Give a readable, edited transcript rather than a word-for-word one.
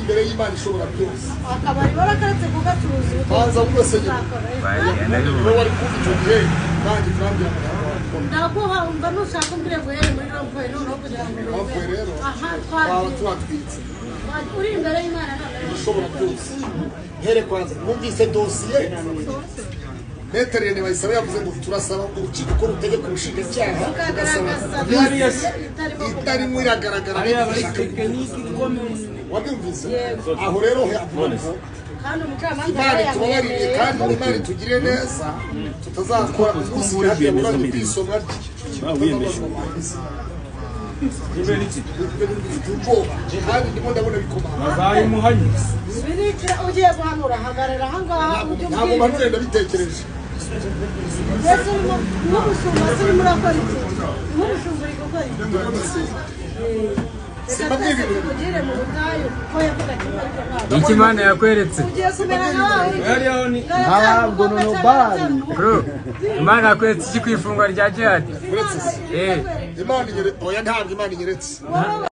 Imbere y'Imana ishobora byose. Akabari warakaretse kugacuruza. Banza wese nyine. Ndabibona. Wowe wari kumva icyo gihe, nanjye turambwira ngo ntabwo wabikora. Ndaguha, umva, nushaka umbwire ngo uhere muri rond-point noneho kugira ngo Rond-point rero aha twaba twagiye. Tuhatwitse. Uri imbere y'Imana none. Ishobora byose. Here kwanza mwumvise dosiye. Maître René Bayisaba yavuze ngo turasaba urukiko ko rutegeka ubushinjacyaha, tugasaba Ukagaragaza itarimo. Itarimo iragaragara. Hariya bari technique ikomeye. Wabyumvise aho rero avuga ngo Kandi umucamanza Imana yari itubabarire yamwemereye. kandi Imana itugire neza, tutazakora umunsi hariya buranye kwisomwa Wiyemeje. Kubera iki? Ubwoba, kandi ndimo ndabona bikomanga. Bazayimuhanye. Binica ugiye guhanura, hagarara ahangaha ujye Ntabwo ubwira. mpanure, ndabitekereje. Mbese urimo nk'umushumba se, urimo urakora iki? Nk'umushumba uri gukora iki? Reka twese tukugire mu butayu kuko yavuga kimwe ariko ntabwo Icyo Imana yakweretse. Ugiye kumera nka wa wundi. Hariya ni Ntabwo nono bari. Bro, Imana yakweretse iki ku ifungwa rya Jihad? Uretse se Eh. Imana inyere, oya, ntabwo Imana inyeretse. Wowe.